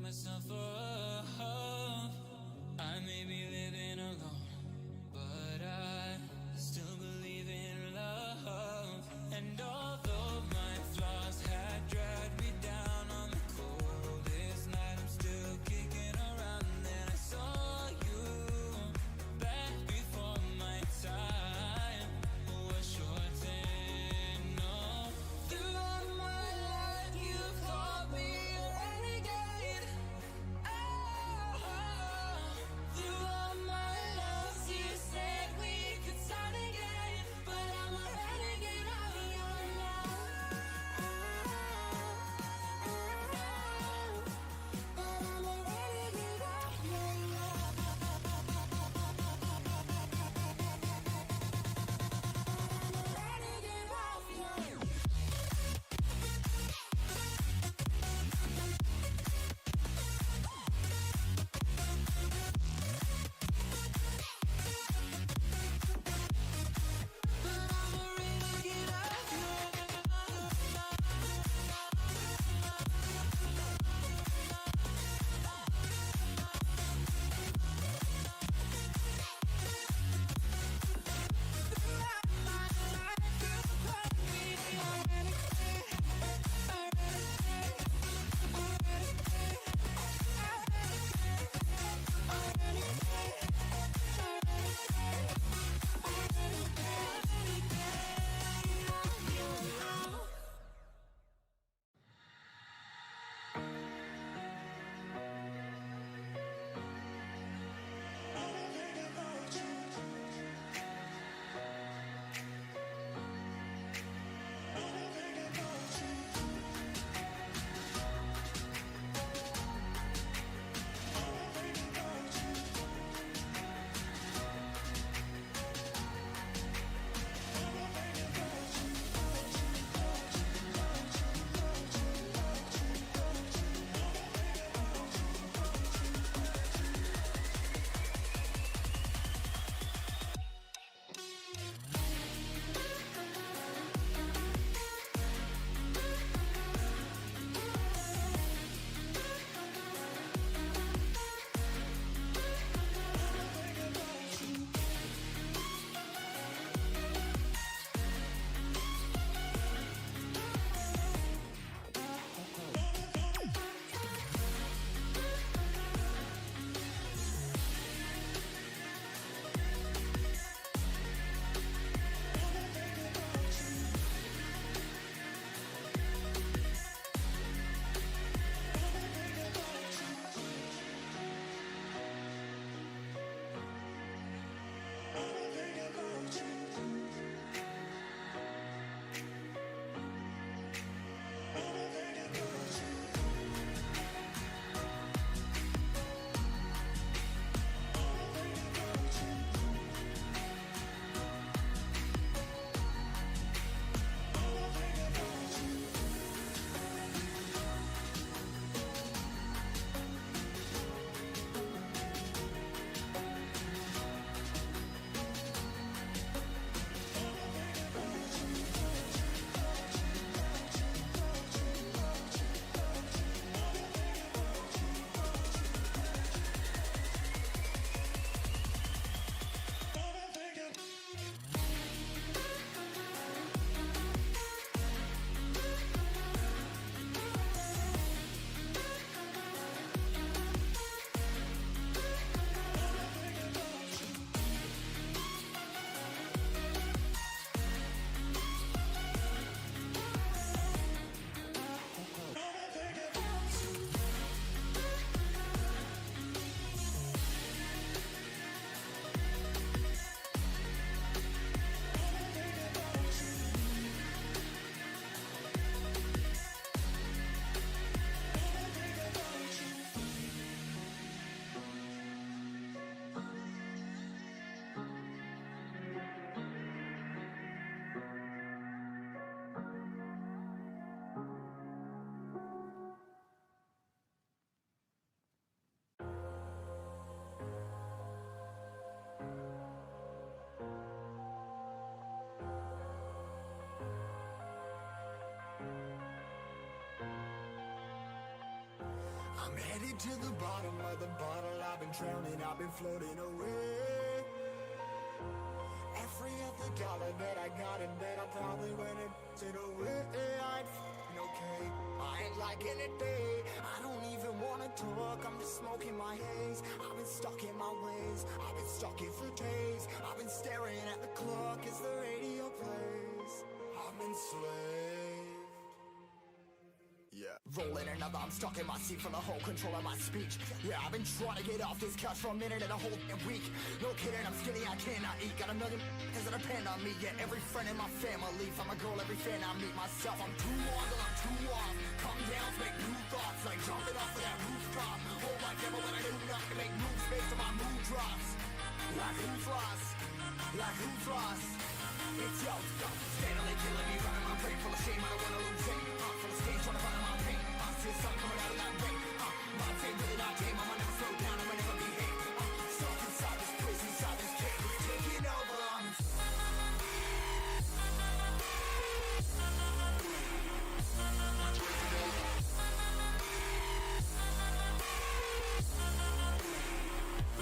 Myself up. I may be living alone, but I still believe in love. And although my flaws had dragged me down on the coldest night, I'm still kicking around. And then I saw you back before my time was shortened. No, throughout my life you've called me a renegade. I'm headed to the bottom of the bottle. I've been drowning, I've been floating away. Every other dollar that I got in bed, I probably went and it away. I ain't f***ing okay. I ain't liking it, babe. I don't even wanna talk. I'm just smoking my haze. I've been stuck in my ways. I've been stuck here for days. I've been staring at the clock as the radio plays. I'm enslaved. Yeah. Rolling another, I'm stuck in my seat for the whole control of my speech. Yeah, I've been trying to get off this couch for a minute and a whole damn week. No kidding, I'm skinny, I cannot eat. Got a million that depend on me. Yeah, every friend in my family. From a girl, every fan I meet myself. I'm too on till I'm too off. Come down, make new thoughts, like jumping off of that rooftop. Whole life never when I do nothing, make moves based on my mood drops. Like who's lost? Like who's lost? It's yo, steadily killing me, running my brain full of shame. I don't wanna lose it. I'm full of stage, trying to find my pain. I see the sun coming out of that rain. My fate really not tame. I'ma never slow down. I'ma never behave. I'm stuck inside this prison, inside this cage. It's taking over. I'm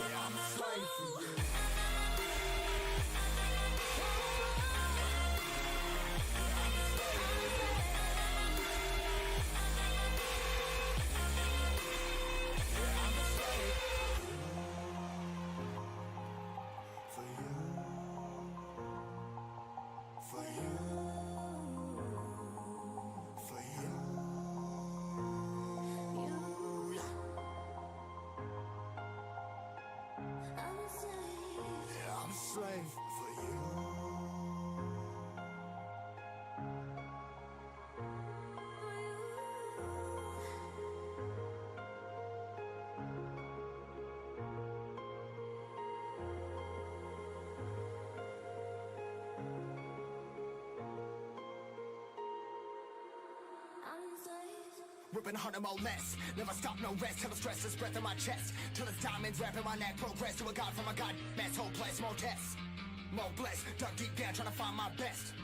yeah, I'm a slave for you. Yeah, I'm a slave for you, for you, for you. Yeah. I'm a slave. Yeah, I'm a slave for you. For you. I'm a slave. Ripping harder, more less. Never stop, no rest. Till the stress is breath in my chest. Till it's diamonds wrapping my neck. Progress to a god from a god. Mess, hopeless, more tests. More blessed. Dug deep down, trying to find my best.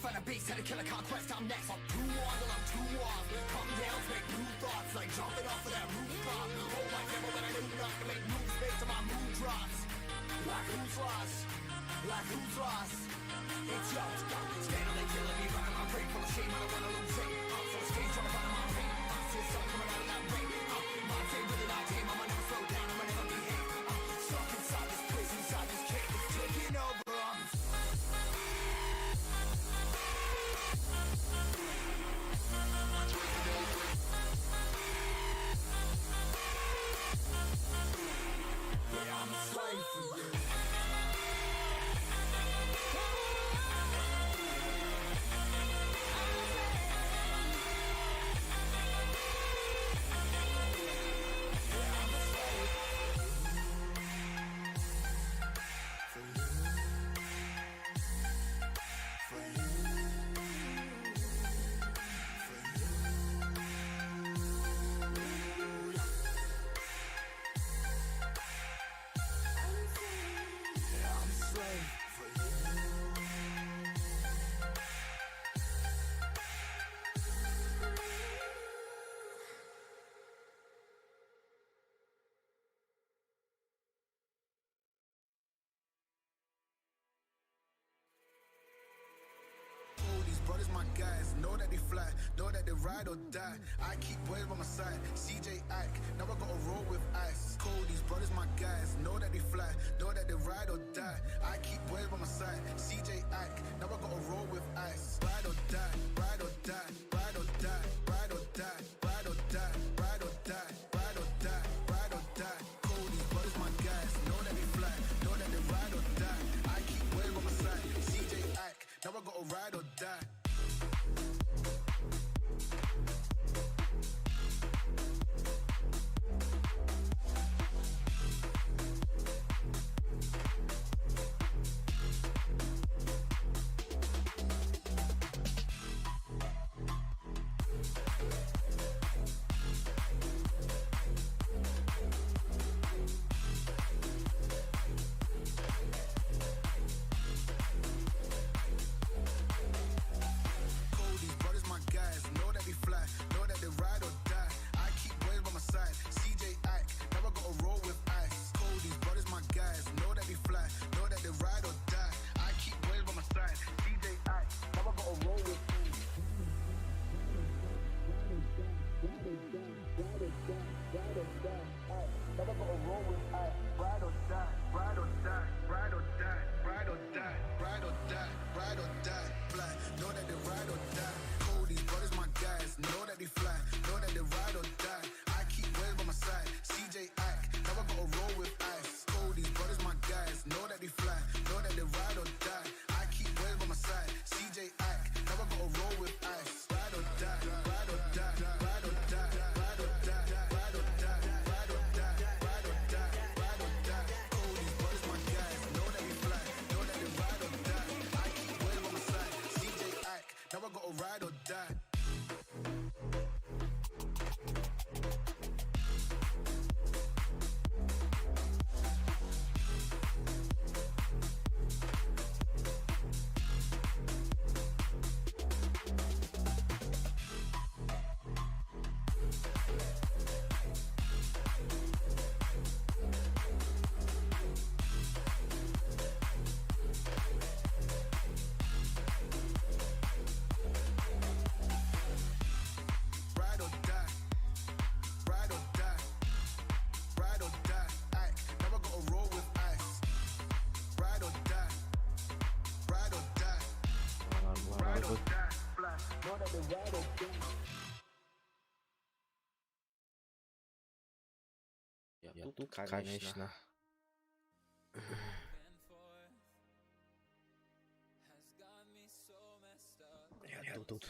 Find a beast, had to kill a conquest. I'm next. I'm too on till I'm too off. Come down, make new thoughts, like jumping off of that rooftop. Whole life never when I do nothing, make moves based on my mood drops. Like who's lost? Like who's lost? It's yo, steadily killing me, running my brain full of shame. I don't wanna lose it. I'm full of stage, trying to find my pain. I see the sun coming out of that rain. My fate really not tame. I'ma never slow down. I'ma never behave. I'm stuck inside this prison, inside this cage. It's taking over. I'm yeah, I'm a slave for you. Yeah, I'm a slave for you, for you, for you. Yeah. I'm a slave. Yeah, I'm a slave for you. For you. Oh, these brothers, my guys, know that they fly, know that they ride or die. I keep boys by my side, CJ Ike, now I gotta roll with ice. Cold, these brothers, my guys, know that they fly, know that they ride or die. I keep boys by my side, CJ Ike, now I gotta roll with ice. Ride or die, ride or die, ride or die, ride or die, ride or die, ride or die, ride or die, ride or die. Cold, these brothers, my guys, know that they fly, know that they ride or die. I keep boys by my side, CJ Ike, now I gotta ride or die. Cold, these brothers, die. Ride or die. Ride or die. Ride or die. Ike. Now I gotta roll with ice. Ride or die. Ride or die. Ride or die. Fly. Know that they ride or die. Я тут, конечно. Я тут.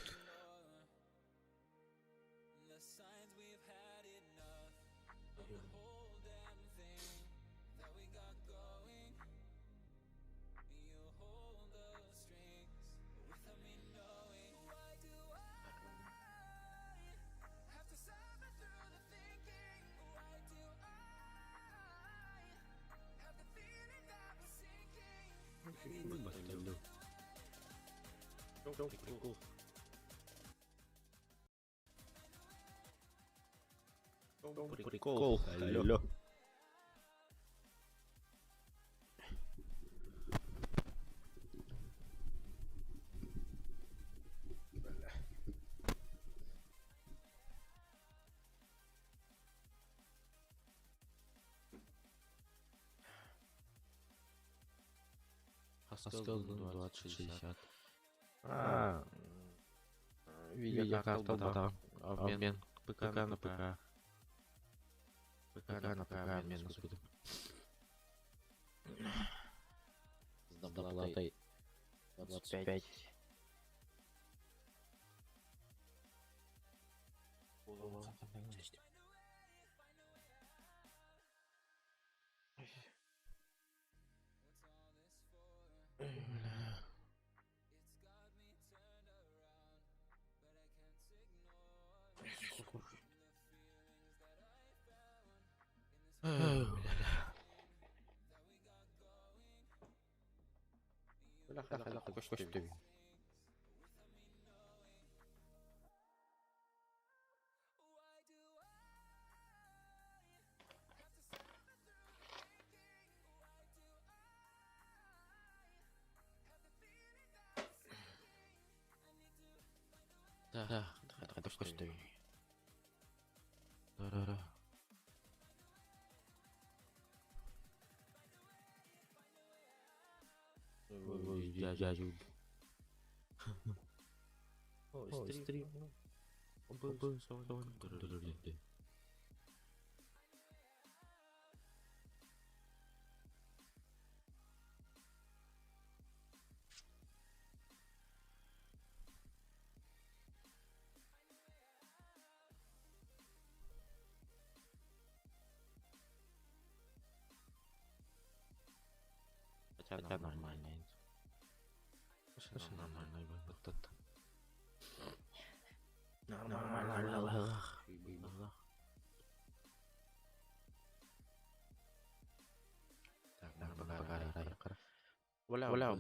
Прикол. Прикол. Алло. Хаскел 2060. А, видеокарта, да. Обмен ПК на ПК. ПК на ПК обмен господи. С доплатой 25. Бля. Бля. Бля, костюм. Да, да, да, костюм. Да, да, да. Ой, дядю. О, стрим. Хотя нормально. Слушай, нормально, вот это. Нормально. Так, Оля, оля,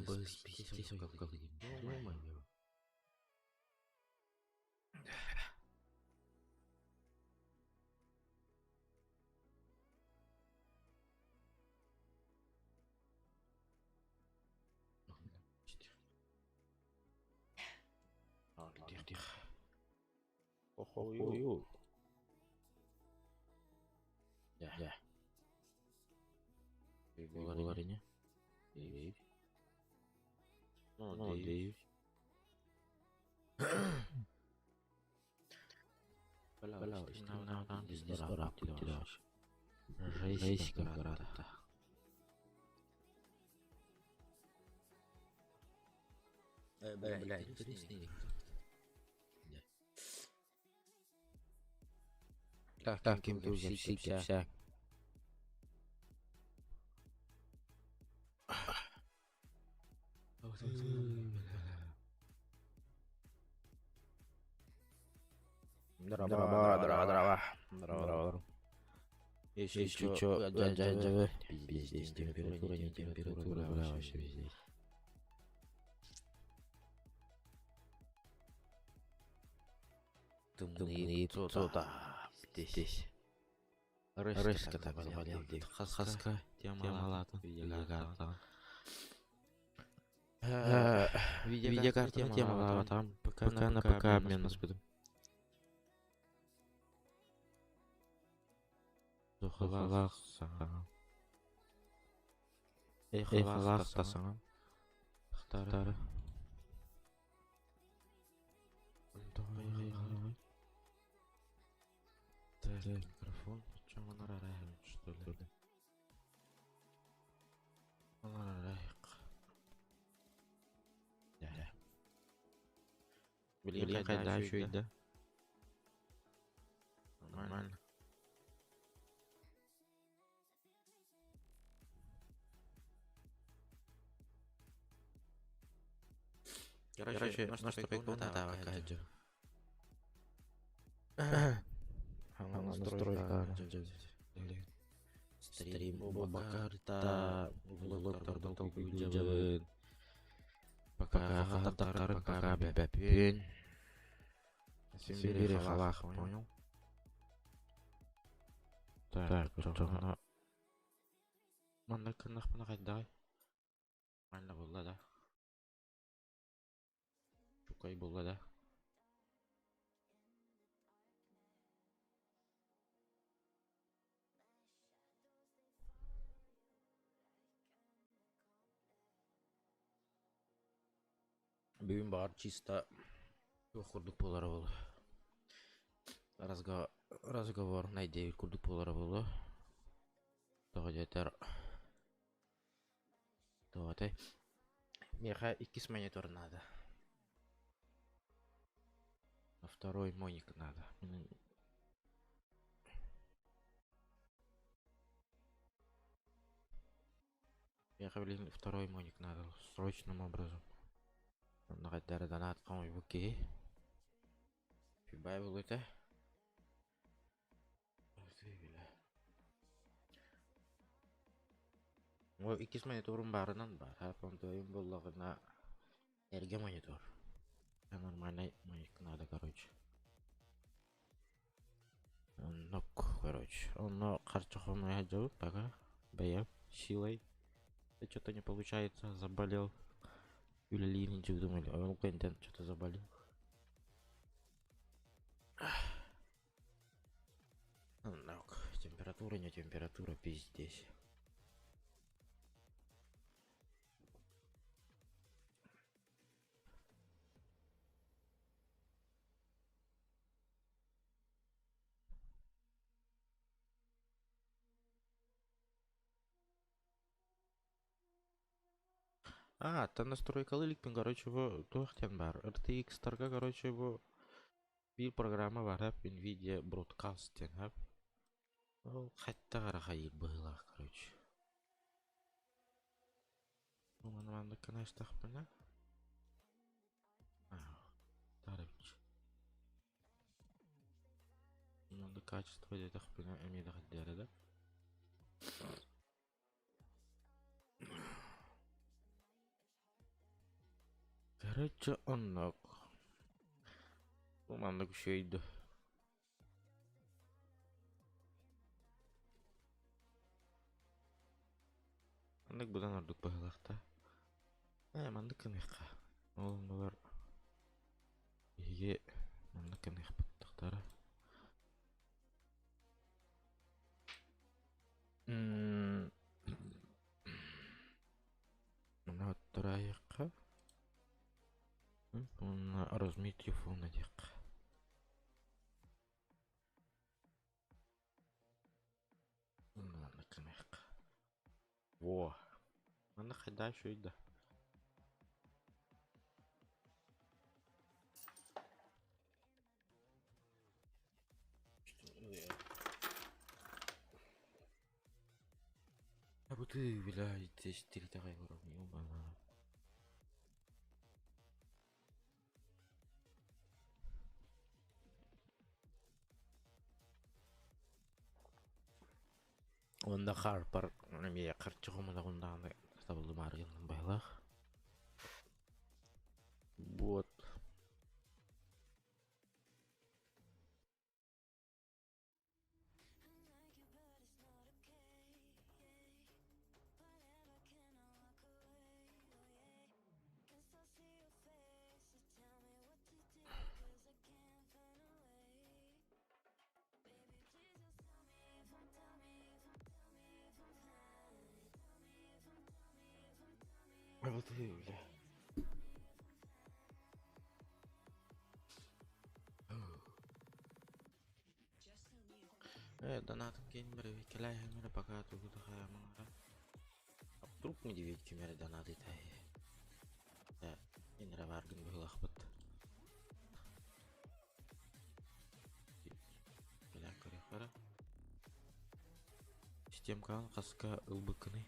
Ой-ой. Ya, ya. Larinya. Dave. Oh, Dave. Жесть какая-то. Бля, интересный. Так, так, кем ты взялся? Здорово, здорово, здорово. Здорово. Если чё, дядя, пиздец, температура, не температура, бля, вообще пиздец. Тымныы тута, пиздец. Рыска так заболел, хаска, темалатын, видеокарта. Видеокарта темалатам, пока на ПК обмен наспытым. Духалах саҥа. Эхалах та саҥа. Тахтары. Так, микрофон. Чем он что ли? Билигин хайда үчүгэй Нормально. Короче, настройка Настройка. Стрим карта Пока пока бэпин. Сибири халах, понял? Так, что Манна кыннахпына хайдай. Манна булла да. Чукай булла да. Бүгүн баҕар чисто туох курдук буолара буолуо. Разговор найдеют курдук буолара буолуо. Тоҕо диэтэр тоҕотой миэхэ иккис монитор наада. Второй моник надо. Миэхэ билигин второй моник надо срочным образом. Онно хайдары донат хомуйбут киһи. Фибай булута. Ол иккис мониторум баарынан баар. Онтуойум буоллаҕына эргэ монитор. Нормальный моник надо, короче. Оннук, короче. Онно харчы хомуйа сылдьабыт пока. Бэйэм силой. Да что-то не получается, заболел. Үлэлиир думали, ол кэнтэн что-то заболел. Оннук. Температура, не температура, пиздец. А, та настройкалы иликпин, короче, бу туох диэн баар. RTX-тарга, короче, бу биир программа баар, NVIDIA Broadcast диэн, Ол хайта хайыр быһыылаах, короче. Бу маны маннык гына Тарабич. Маннык качество диэтэхпинэ эмиэ да хайдара да. Короче, оннук. Бу маннык үчүгэй Маннык быдан ордук быһыылаах да. Ээ, маннык гыныахха. Ол оннугар биһиги маннык гыныахпыт тахтара. Мына оттораайыахха. Уонна размытие фона диэххэ. Маннык гыныахха. Во! Маннык хайдаа үчүгэй да. Бутыы, бля, здесь ёбана. Уонна хаарпар эмиэ харчы хомунаҕын даҕаны сатабыллымаары гынным быһыылаах. Вот. Вот и бля. Донатым киин бэрэбиэркэлээһин пока тугу да хаамаҥара. А вдруг мы девять мере донаты тай. Инра варгын быһылахпыт. Кэлэн көрүөххэ. Системкаҕын хаска ылбыккыный?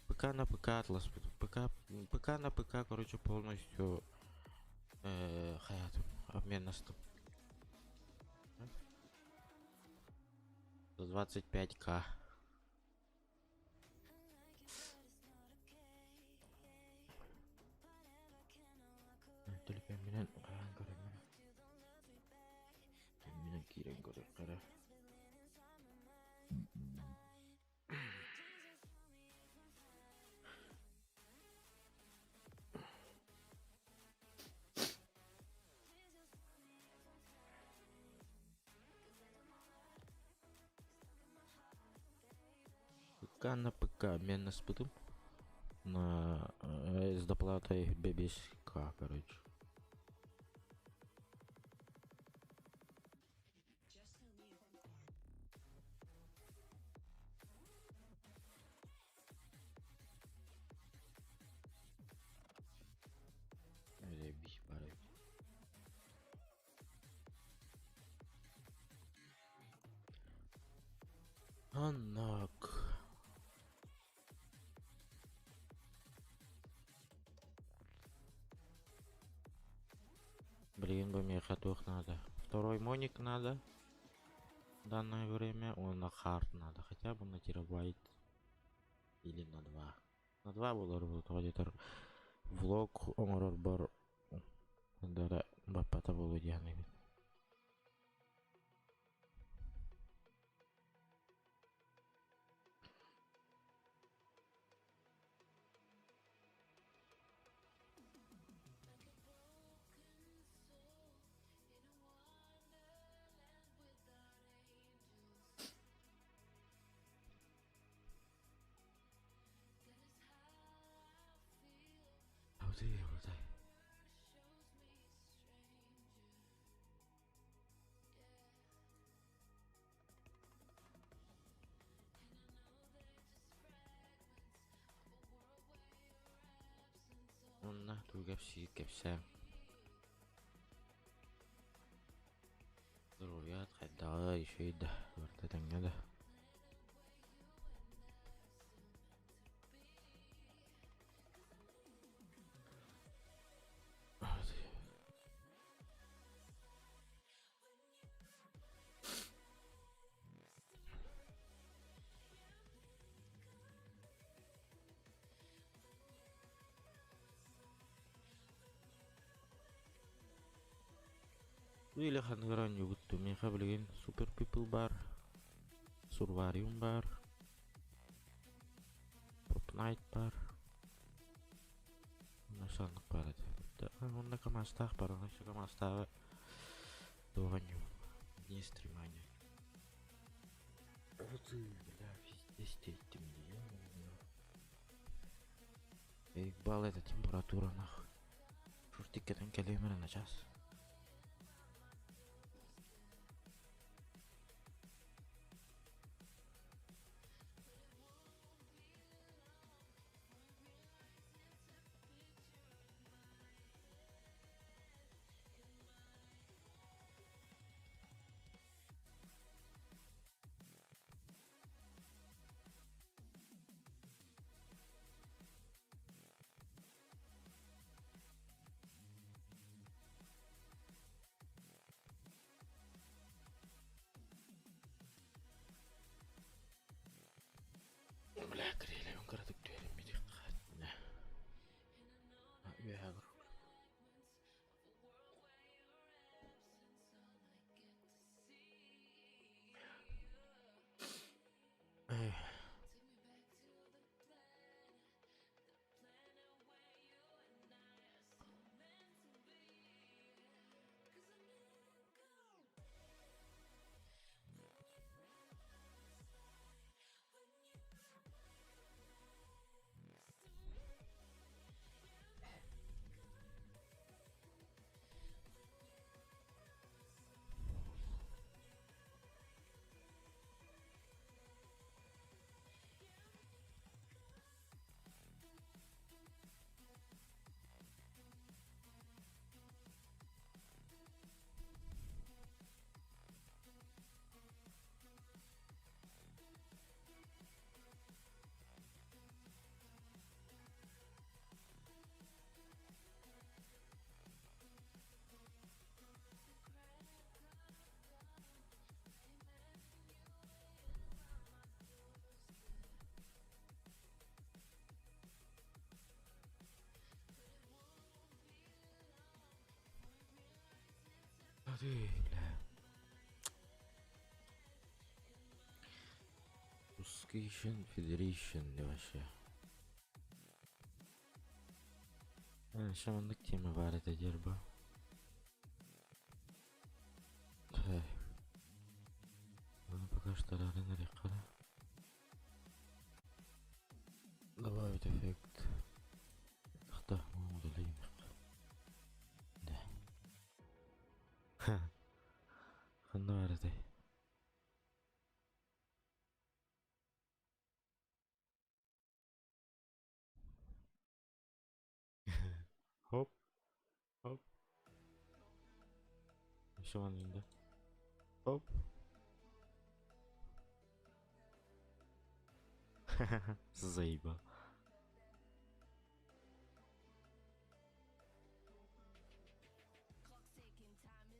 ПК на ПК атласпыт. ПК, ПК на ПК, короче, полностью хаятым, обмен наступ. За 25к. Төлөпүөммүнэн хаһан көрөммүн. Минэн киирэн көрүөххэ. ПК на ПК обменнаспытым. На с доплатой 5К, короче. Заебись, пора. Аннак. Блин, бы мне туох надо. Второй моник надо. В данное время он на хард надо. Хотя бы на терабайт. Или на 2. На 2 болар где-то влог оҥорор бар дара баппата болу диэн эбит. Вот и. Онна тугап сиит кэпсээн. Здоровьят хайдаҕа үчүгэй да барыта тэҥҥэ да. Или ханныгар оонньуубут миэхэ билигин Super People бар, Survarium бар, Fortnite бар. Онно саннык бар этэ. Онно КамАЗтаах бар, онно КамАЗтааҕы туох оонньуубут. Не стримание. Вот и, бля, везде стейттим, ё-моё. Эй, это температура нах. Шуртик кэтэн кэлиэмэрэ на час. Ты, бля. Русскийшн Федерейшн вообще. Шаманнык тема бар это дерба. Так. Ну пока что рано рекара. Добавить эффект. Хта, мы удалим их. Да. Ханна бар этэй. Хоп. Хоп. Еще вон да. Хоп. Заебал.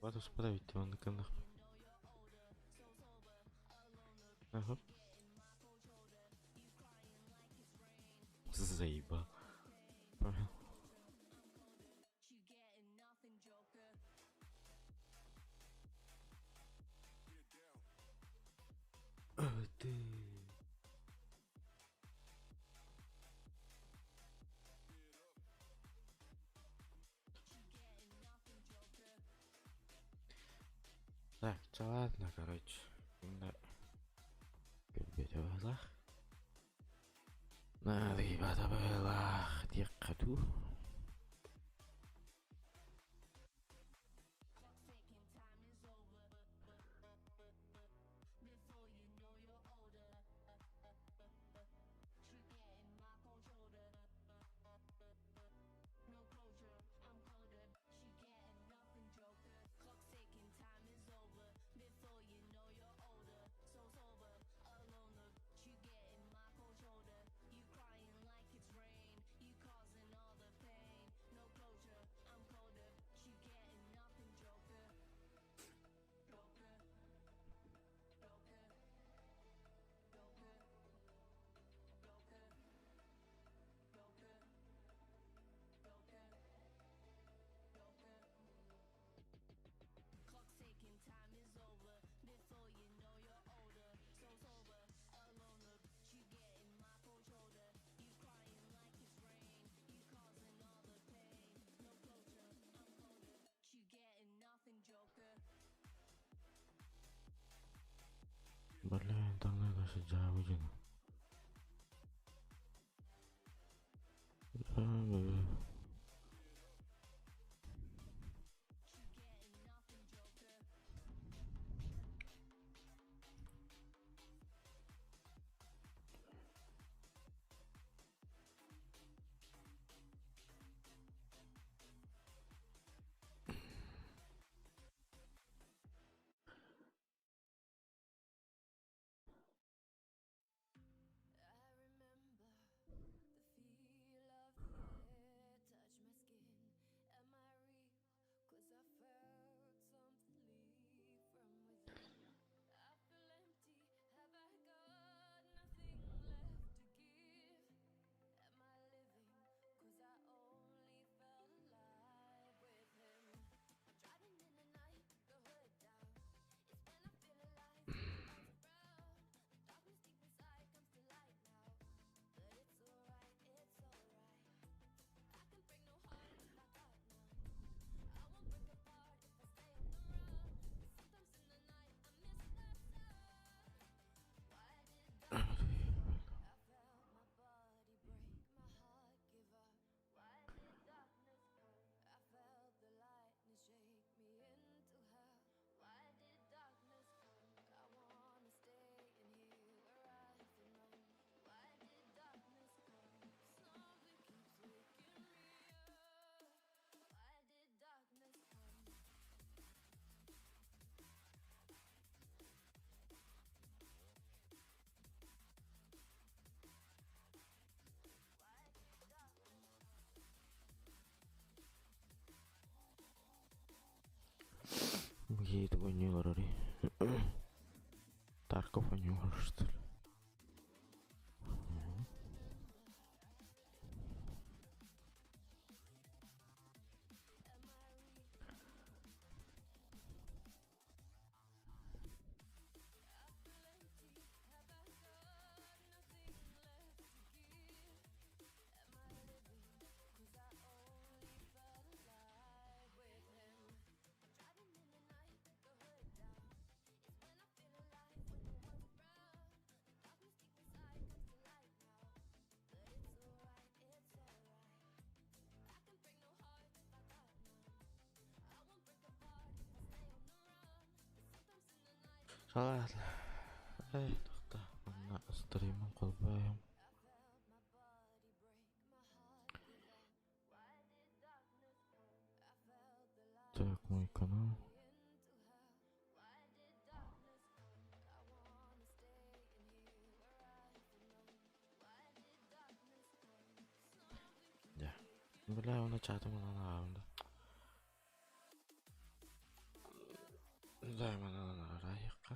Вот уж подавить он на канах. Ага. Заебал. Понял. А ты. Так, да ладно, короче. Да. Көрбөтө Надо было диэххэ Бля, интернет вообще дьаабы. Где это ойнуулар Тарков ойнуулар что ли? Салаат. Эй, тохто. Манна стримын холбоойум. Так, мой канал. Дьэ. Бля, уонна чаатым ылан ааҕым да. Да, манан арайыкка.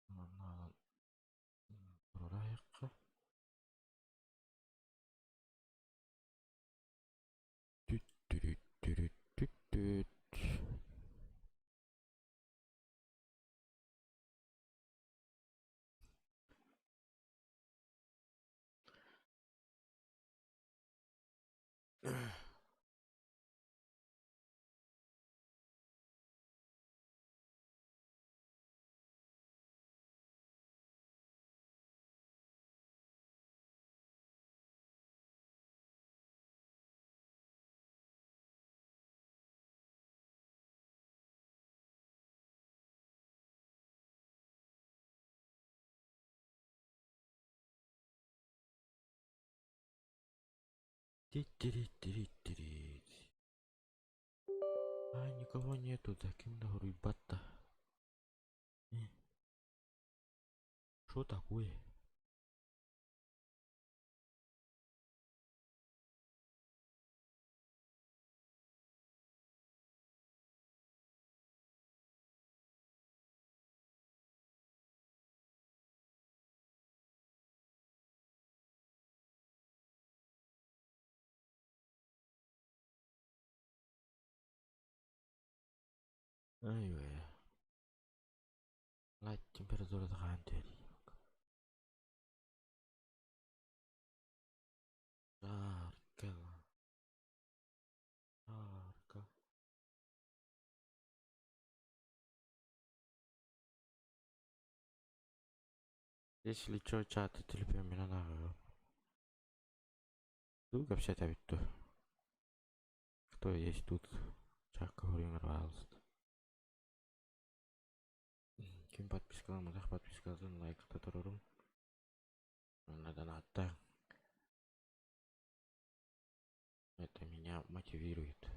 Манан арайыкка. Түт-түрүт-түрүт-түт-түт. Тит-тирит-тирит-тирит. А, никого нету, да ким да ребята. Что такое? Ай-ой. Лайт температура хаан түһэрий. Жарко. Жарко. Если чё, чаты телепиаминан ааҕыам. Тугу кэпсэтэбит дуо? Кто есть тут? Чакка хоруйуҥар пожалуйста. Ким подпискаламматах подпискатын лайкта турарым. Уонна донаттааҥ. Это меня мотивирует.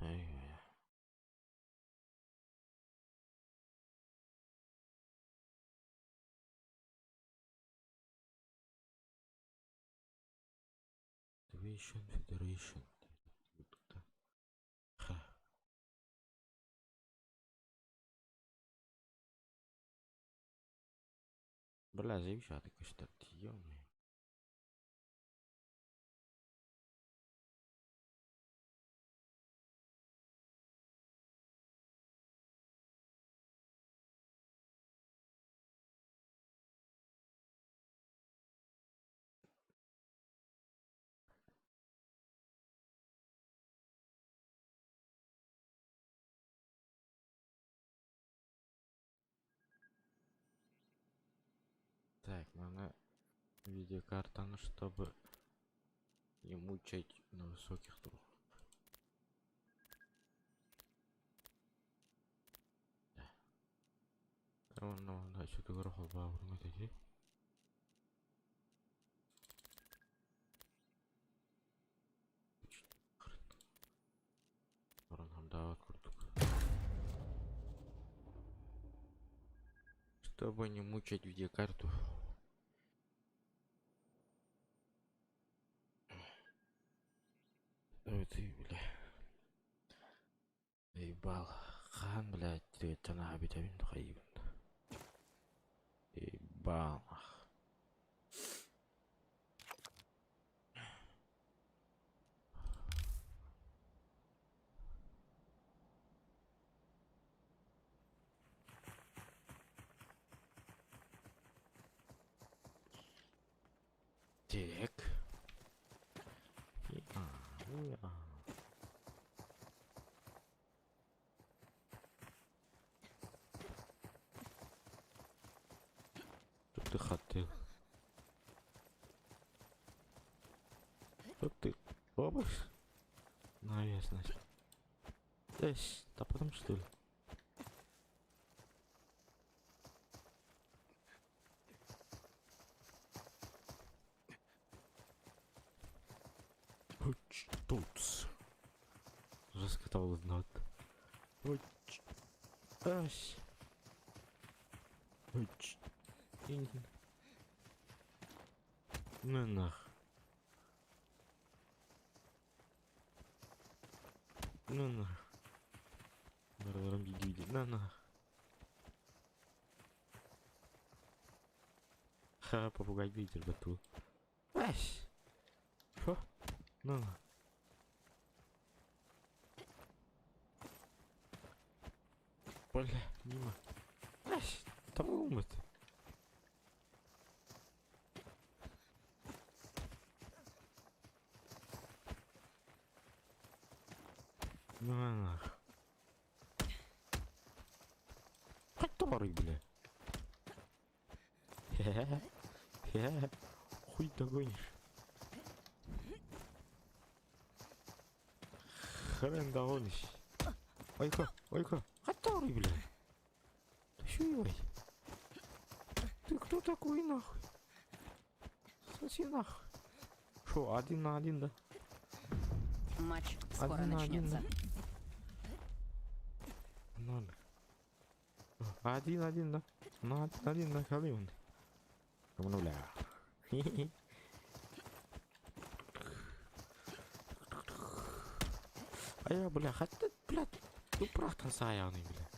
Ай-ой. Activation Federation. Ха. Бля, заебись, а ты көстөр ё-моё. Так, надо видеокартаны, чтобы не мучать на высоких трубах. Да. Ну, да, что-то горохол баурун эти. Баран курдук. Чтобы не мучать видеокарту. Ой, ты, бля. Ебал. Хан, блядь, тана витамин хайбын. Ебал. Так. А, Что ты хотел? Что ты робишь? Навес, значит. Эс, таппатым что ли? Тутс. Раскатал знат. Ась. Ну нах. Ну нах. Барыларын биги На нах. Ха, попугай видер бату. Ась. Шо? На на. Бля, мимо. Ась, табылмыт. На нах. Который, бля? Хе-хе. Хуй догонишь. Хрен догонишь. Ойка, ойка. Который, бля? Ты чё, ебать? Ты кто такой, нахуй? Соси нахуй. Шо, один на один, да? Матч скоро Один на один, начнется. да? Ноль. Один, один, да? Ну, один, один, да, халимон. Ну, бля. А я, бля, хотя, блядь, ну, правда, саяный, бля.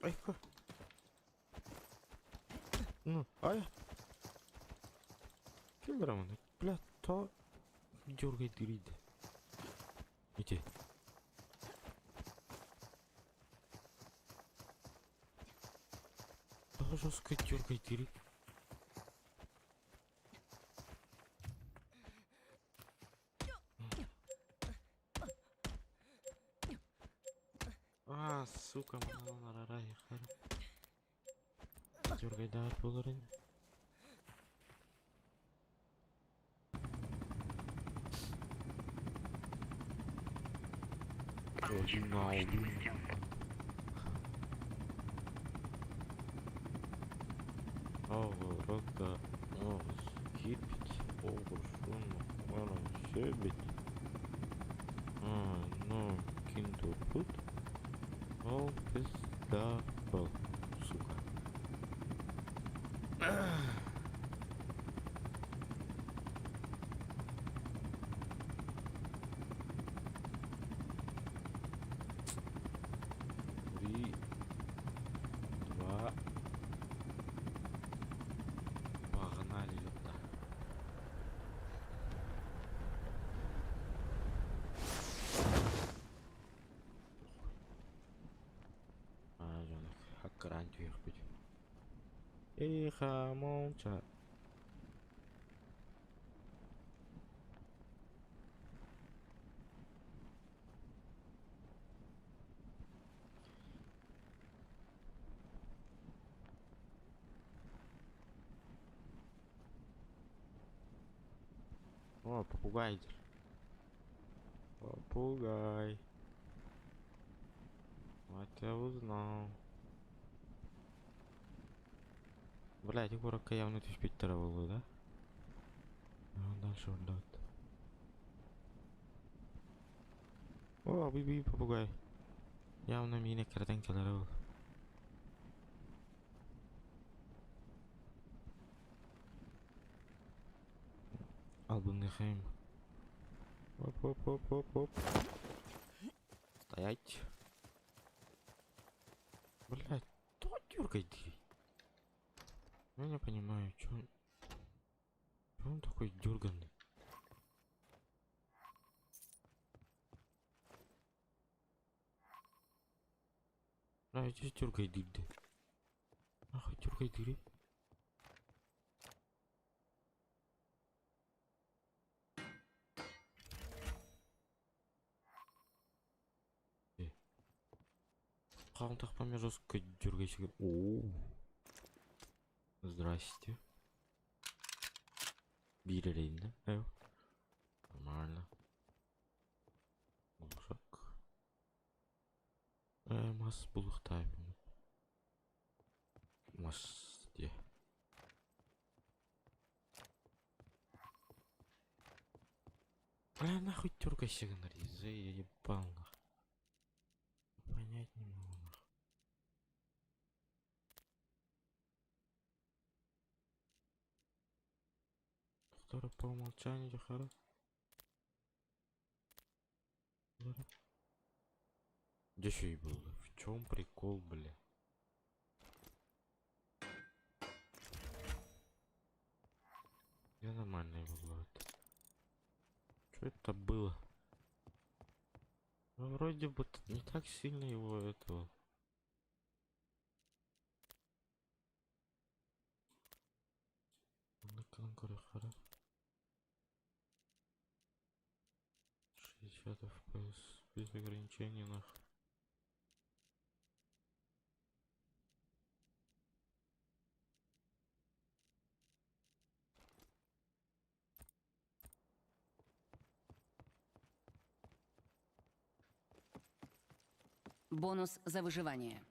Ай-ка. Ну, ай. Килдрамын, бля, то дергай дырыды. Иди. Да жестко дергай дыры. А, сука, Дергай, да, буларын. Один на один. Ağırda ağız кирпич оғыршын себет ну киндурпут ол пиздабол сука. Три, два. Погнали, ёпта. А, дьоно, хаккараан түһүөхпүт. Эха, молча. О, попугай. Попугай. Вот я узнал. Блядь, курокка явно түспүттэрэ буолуо да? Дальше ордот. О, би попугай. Явно миинэ кэрэтэн кэлэрэ ол. Албынныхайм. Оп, оп, оп, оп, оп. Стоять. Блядь, кто дергает дверь? Я не понимаю, чё он... Чё он такой дерганный? А, иди дергай дырь. Нахуй дергай дыры. Хаҕын тахпаммын жестко дергайся. О, здрасте. Биир эрэ да? Нормально. Глушак. Мас булуохтаах. Мас дии. Бля, нахуй дергайся, нарезай, я ебал нах. Понять не могу нах. Который по умолчанию Джахара. Где еще и было? В чем прикол, бля? Я нормально его ловит. Что это было? Ну, вроде бы не так сильно его этого. На 60 FPS без ограничений нах. Бонус за выживание.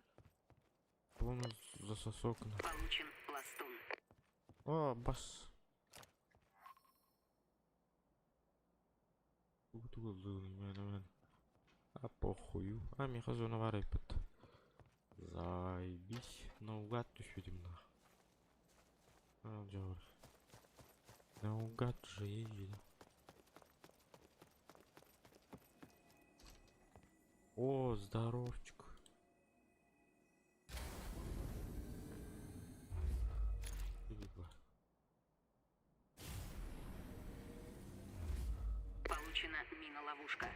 Бонус за сосок. Получен пластун. О, бас. А похую. А, миха зона варыпыт. Заебись. Наугад түспүтүм нах. А, дьор. Наугад же ездили. О, здоровчик. Либо. Получена мина-ловушка.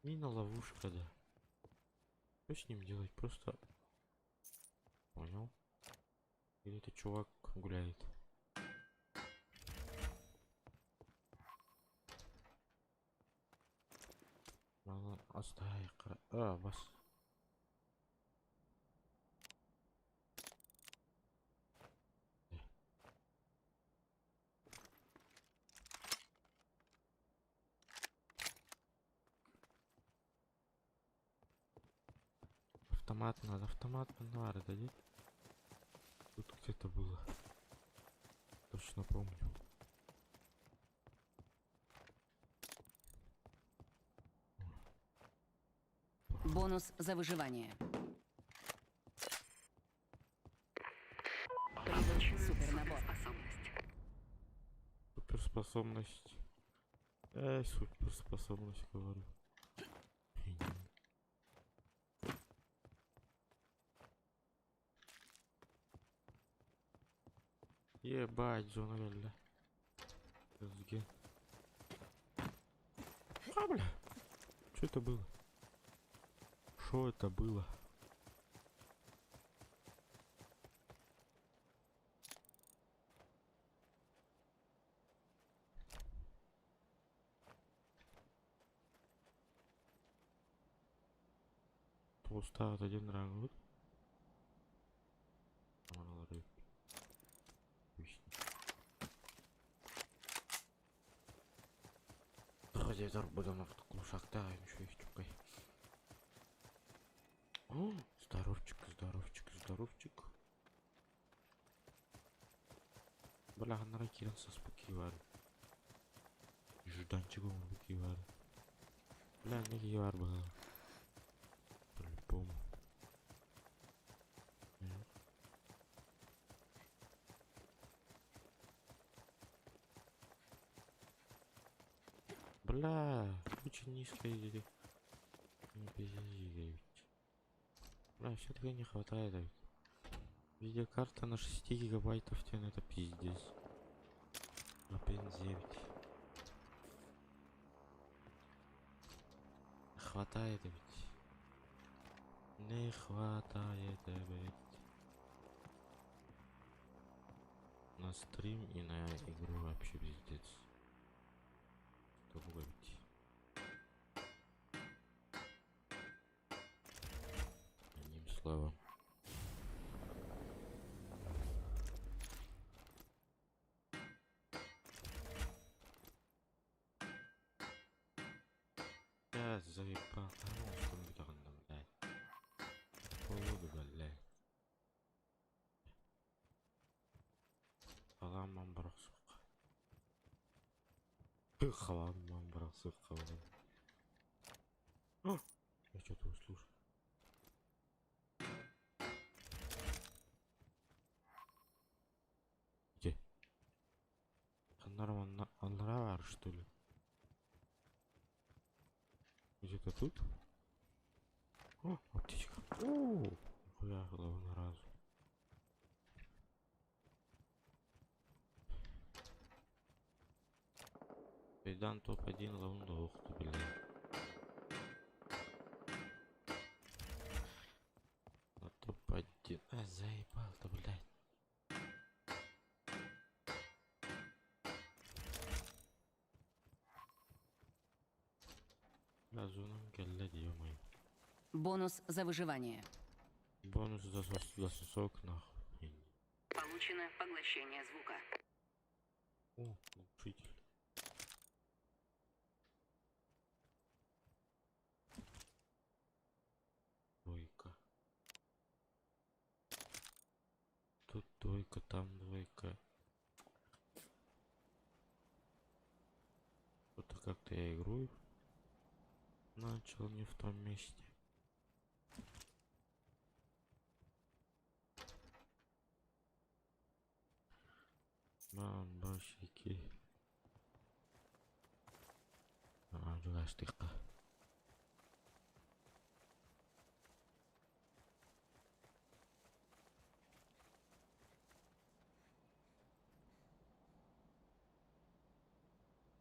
Мина-ловушка, да. Что с ним делать? Просто... Понял. Или это чувак гуляет? Ладно, оставь. А, вас. Автомат надо, автомат надо, дадите? Тут где-то было. Точно помню. Бонус за выживание. Прибыл супернабор. Суперспособность. Эй, суперспособность, говорю. Ебать, зона ля. СГ. А, бля. Что это было? Что это было? Толстая один рангут. Радиатор буду глушак, да, еще их чукай. О, здоровчик, здоровчик, здоровчик. Бля, на киран со спуки var. Жданчик он var. Бля, не var было. По-любому. Бля, очень низко или не пиздец. Бля, все-таки не хватает ведь. Видеокарта на 6 гигабайтов, тен, это пиздец. На 5.9. Хватает ведь. Не хватает ведь. На стрим и на игру вообще пиздец. Что говорить? Одним словом. Бля, заебал. А, ну, что блядь. Полуду, блядь. Халаман барах сука. Халаман барах сука. Я что-то услышал. Где? Аннара что ли? Где-то тут? О, аптечка. О, нихуя, голову на разу. Пейдан топ-1 лаунда, ух ты, блин. На топ-1. А, заебал-то, блядь. Бля, зонам кэллэ, ё-моё. Бонус за выживание. Бонус за, за сосок, нахуй. Получено поглощение звука. О, глушитель. Двойка. Тут двойка, там двойка. Что-то как-то я игру начал не в том месте. Бамбашики. А, жугастыка.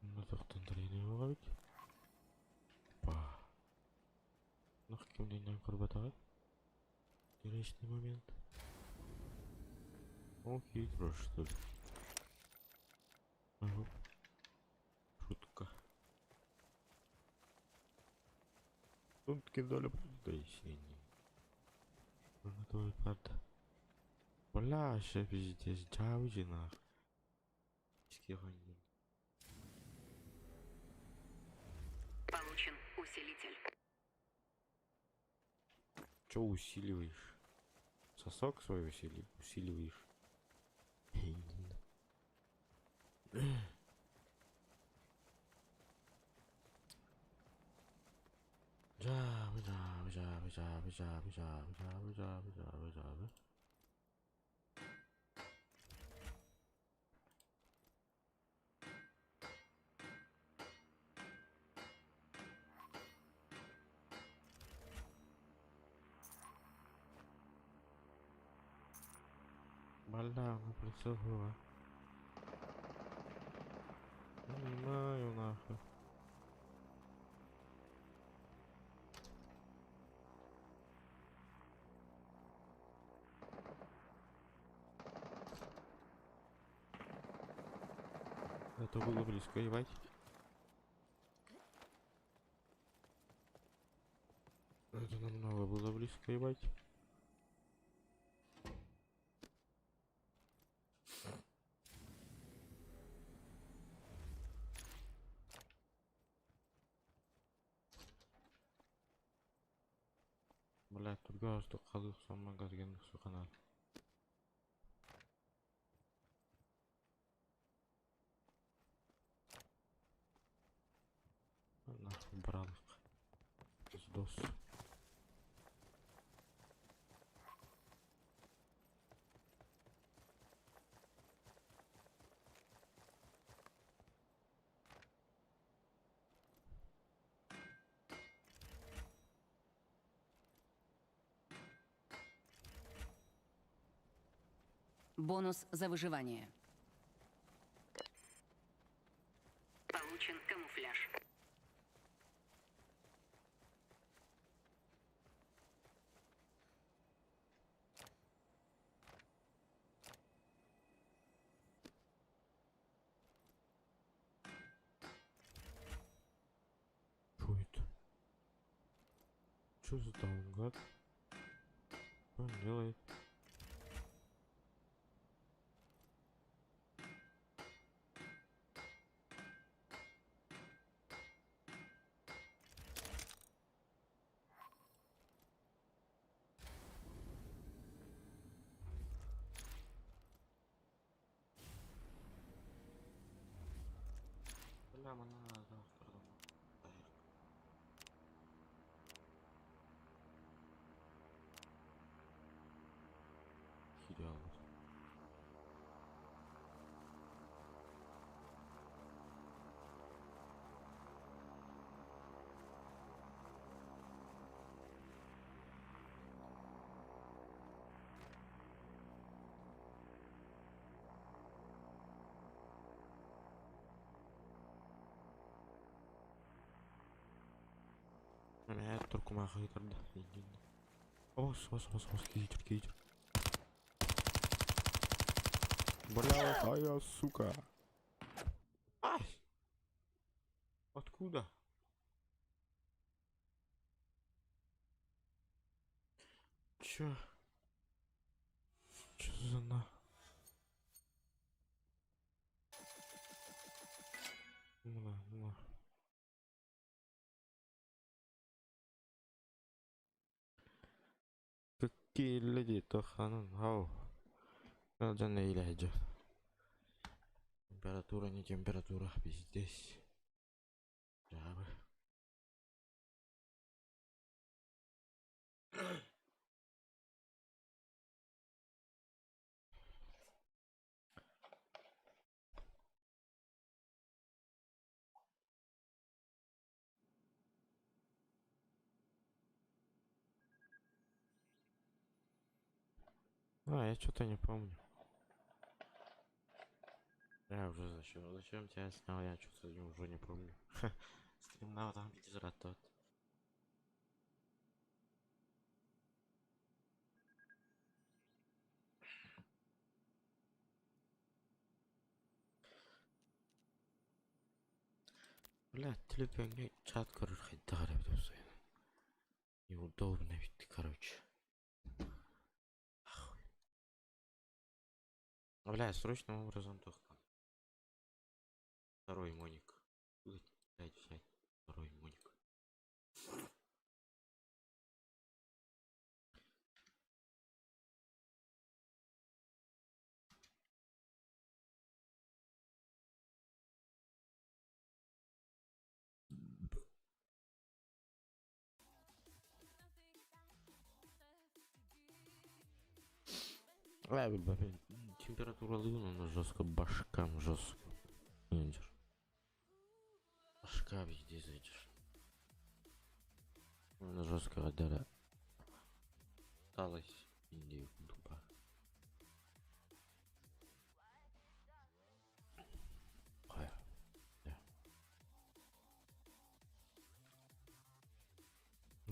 Ну, тоқтан тренировать. Па. Ну, кем көрбатаға. Интересный момент. О, хитро, что ли. Ага. Шутка. Тут кидали пояснение. Ну, твой правда. Бля, ща пиздец, джаузи нах. Получен усилитель. Чё усиливаешь? Сосок свой усиливаешь? Жабы, жабы, жабы, жабы, жабы, жабы, жабы, жабы, жабы, жабы. Бля, ну прицел было. Понимаю нахуй. Это было близко, ебать. Это намного было близко, ебать. Бля, тут газ қалдық сама газген канал. Нахуй бралык. Сдос. Бонус за выживание. Получен камуфляж. Что это? Что за даунгад? Что он делает? Бля, манна наада. Киирэ Мен туркумаахы тарда. Ос, ос, ос, ос, киитер, киитер. Бля, а я, сука. Ай! Откуда? Чё? Чё за на? На, на. Какие люди, то ханан, ау. Надо на Температура не температура, пиздец. Жабы. А, я что-то не помню. Я уже зачем, зачем тебя снял, я что-то уже не помню. Стрим на там тот. Бля, телефонга чат көрөр хайдах эрэ эбит. Неудобно ведь, короче. Ахуй. Бля, срочным образом только надо. Второй моник. Блять, взять второй моник. Температура луна жестко башкам жестко. Идешь. Башка везде зайдешь. Ну жестко отдала. Осталось Индию тупо.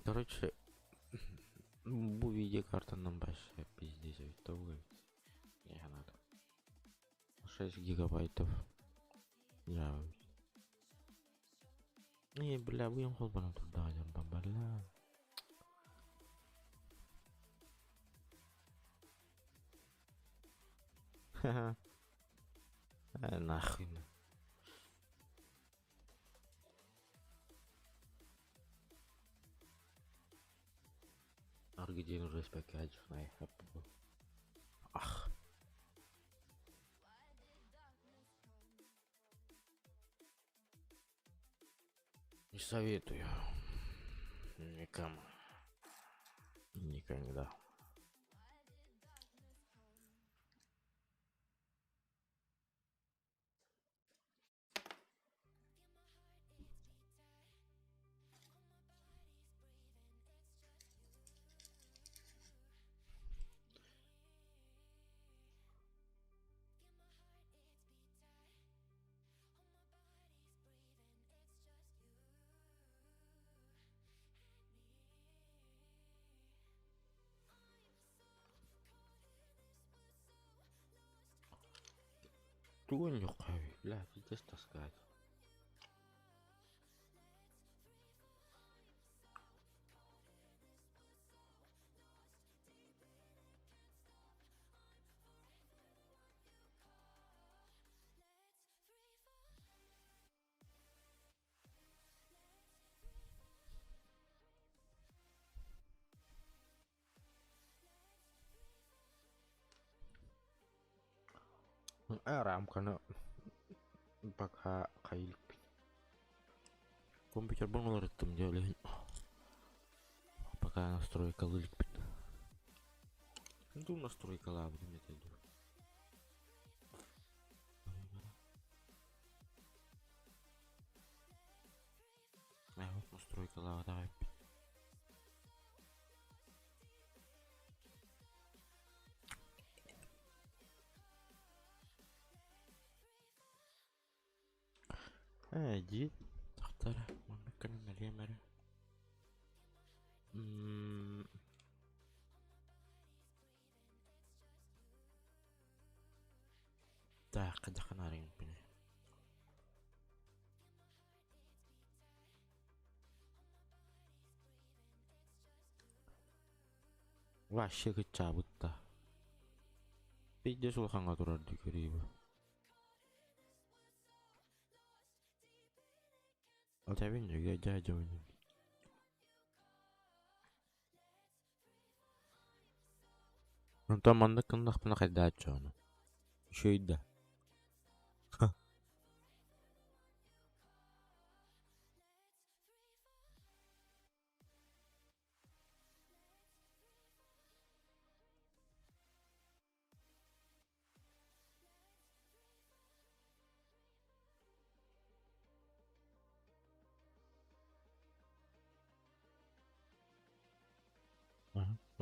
Короче, бу видеокарта нам большая пиздец, ведь того не надо. 6 гигабайтов. Я. Не, бля, будем холбана туда, бля. Ха-ха. Нахуй. Аргидин респект Ах. Не советую. Никому. Никогда. Тугун бля, пиздец таскать. Рамканы пока кайылып. Компьютербын уларыттым дьэ билигин пока настройкалыы иликпин. Дуу настройкалаабытым этэ дуу. Вот настройкалаабатах эппит. Ээ дии тахтара маннык гынан элиэм эрэ Так хайдах гынаарыҥпыный Вообще кыччаабыт да. Пиздец улахаҥҥа турар дии көрүүбү. Этэбин дьэ дьэ Онтон маннык гыннахпына хайдааччы ону. Үчүгэй да.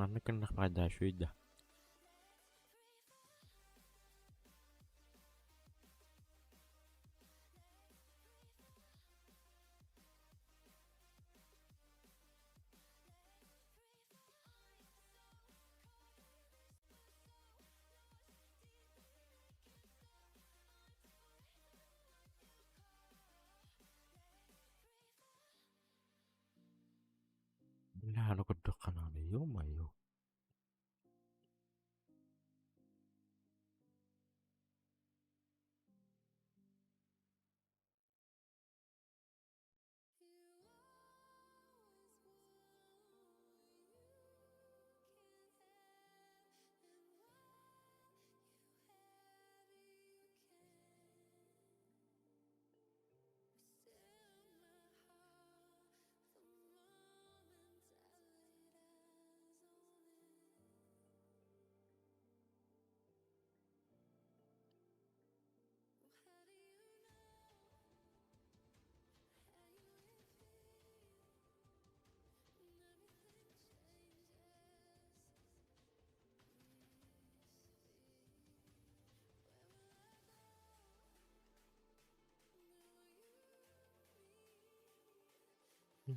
Маннык гыннахпына да үчүгэй да. Бля, аны көрдөххө наада, ё-моё.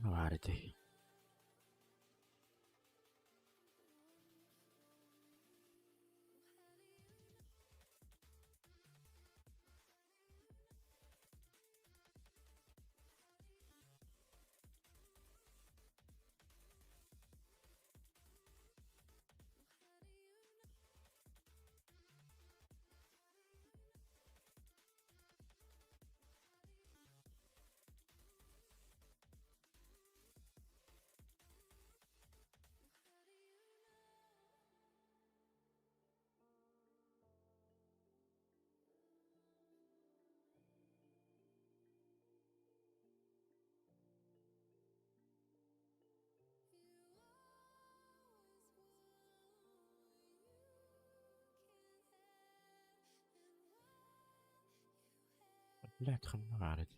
Баар ити. Блядь, ханна баар ити.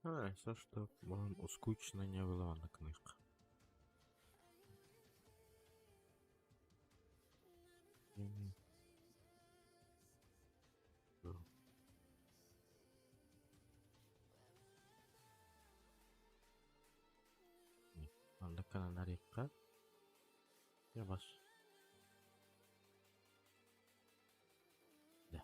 А, все, что вам скучно не было на книжка. Маннык Yavaş. Да.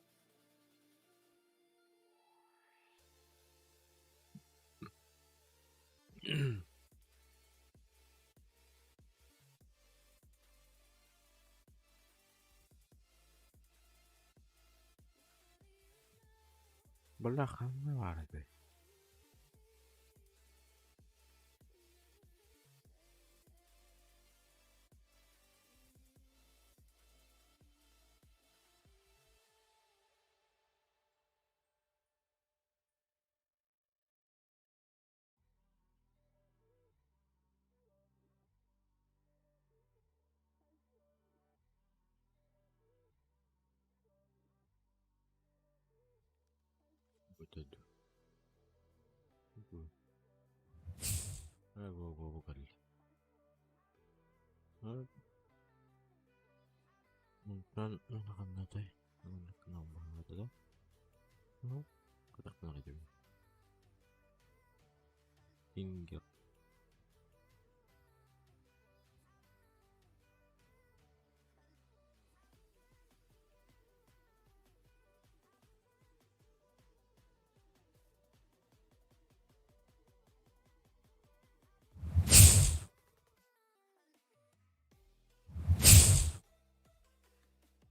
Бля, ханна баар этэй? Эбитэ дуу. Бу кэллэ. Онтон ханнатай да Finger.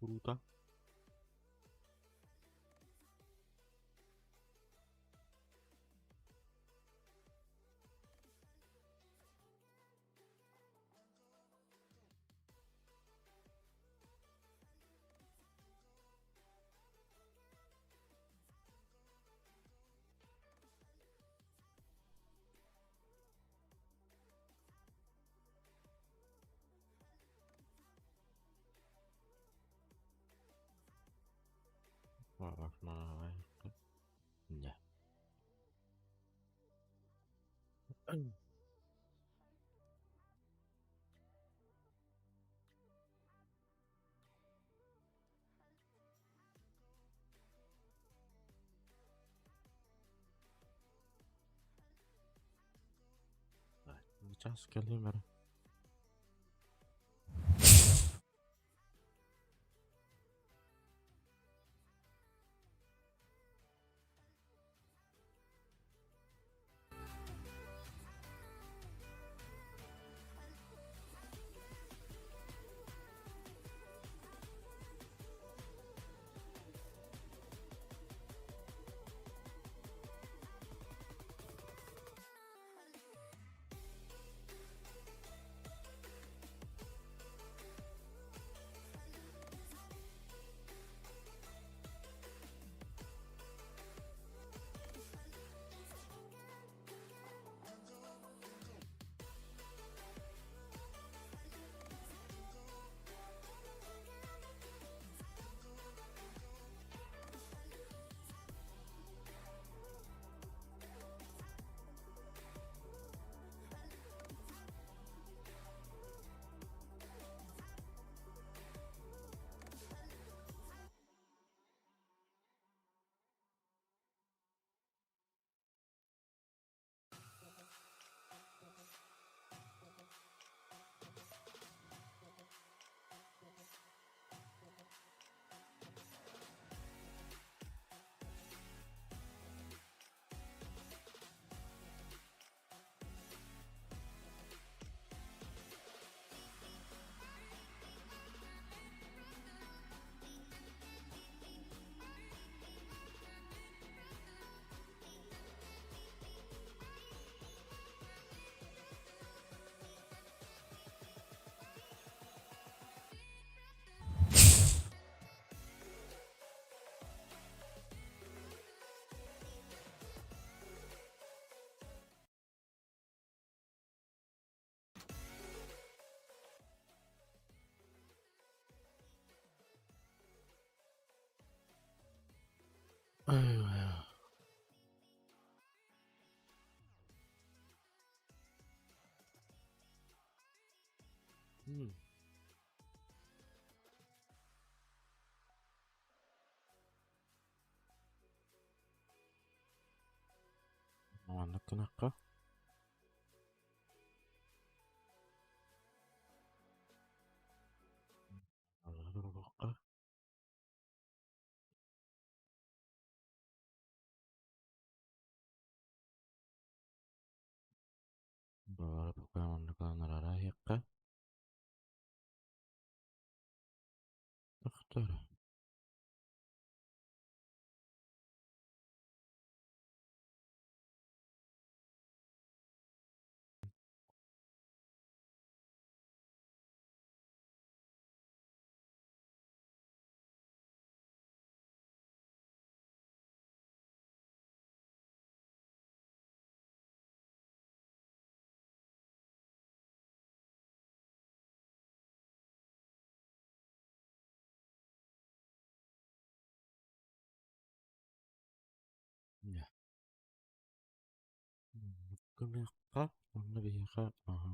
Круто. Да. Сейчас кэлим. Эрэ. Маннык гынахха. Тохтор. Гыныахха уонна биһиэхэ аһа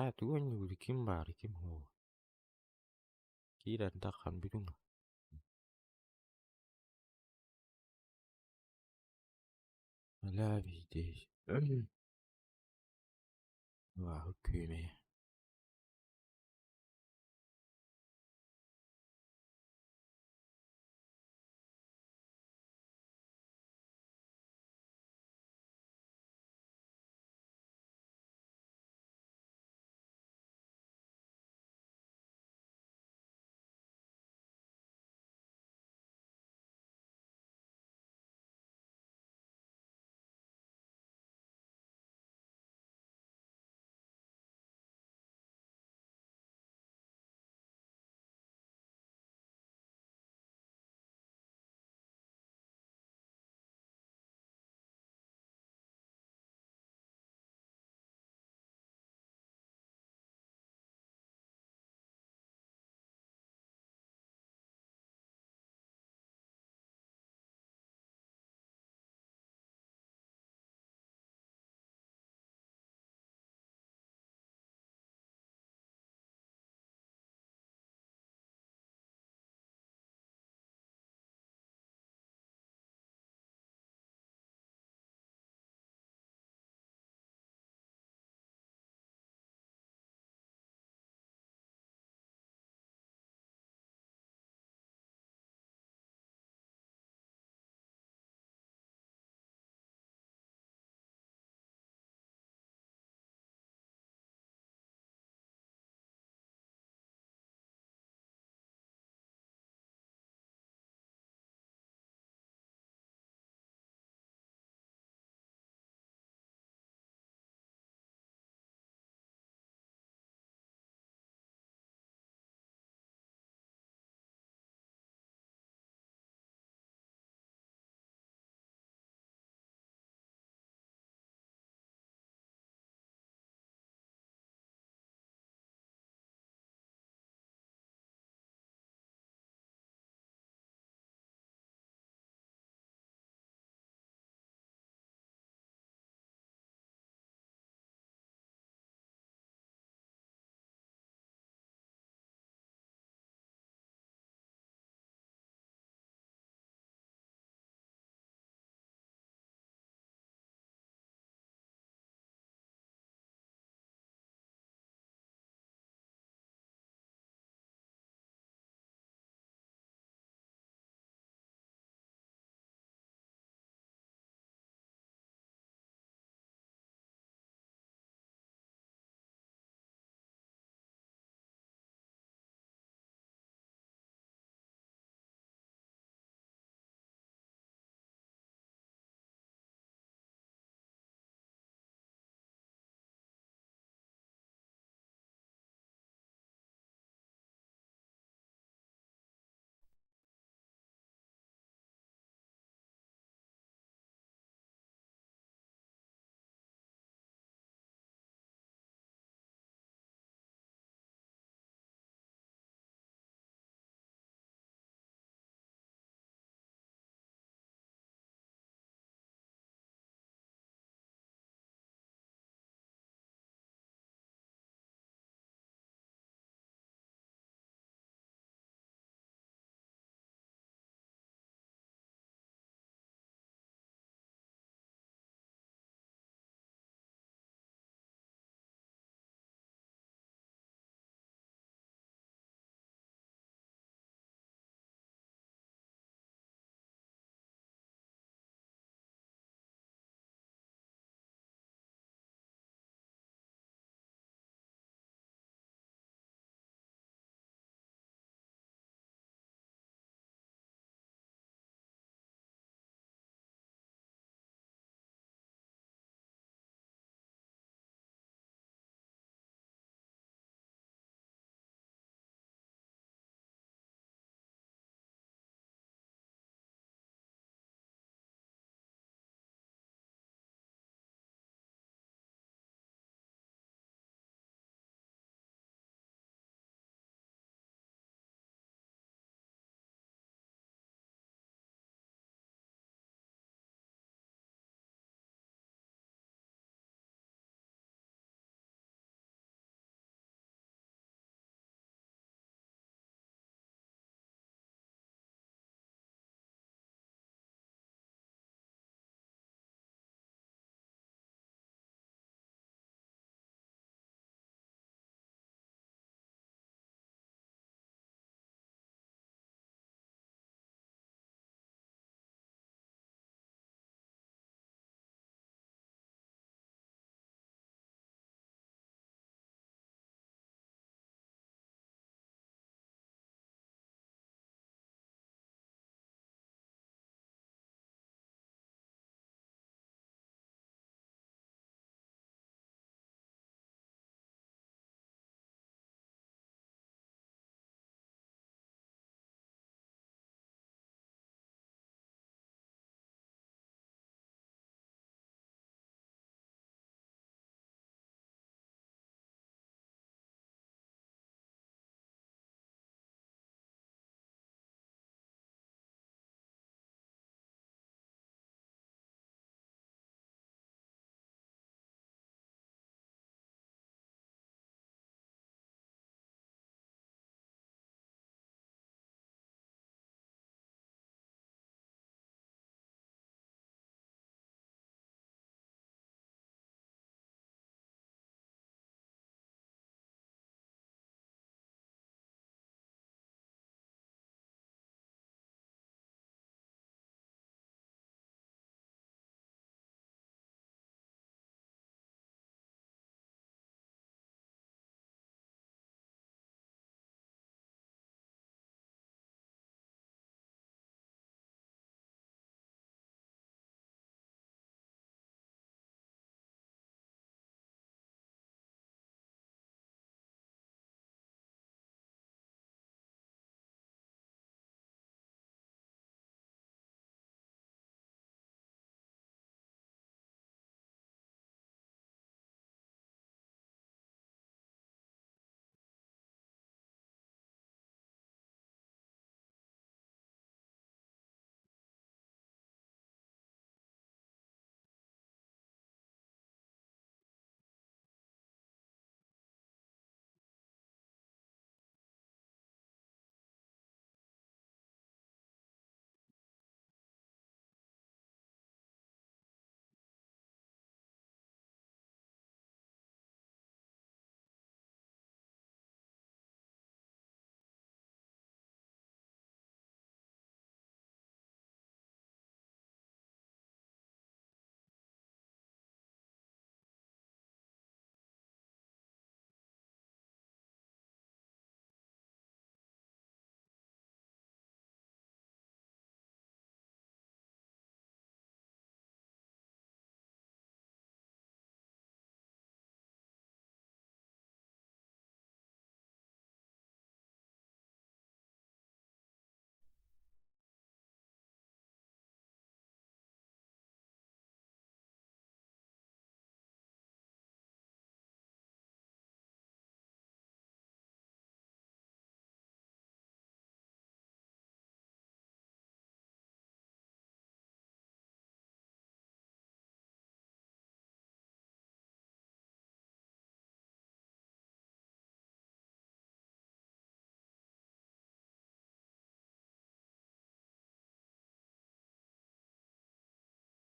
Аа тугу оонньуугут ким баар ким суох киирэн таххан бүтүҥ Ля здесь. Күөмэйэ.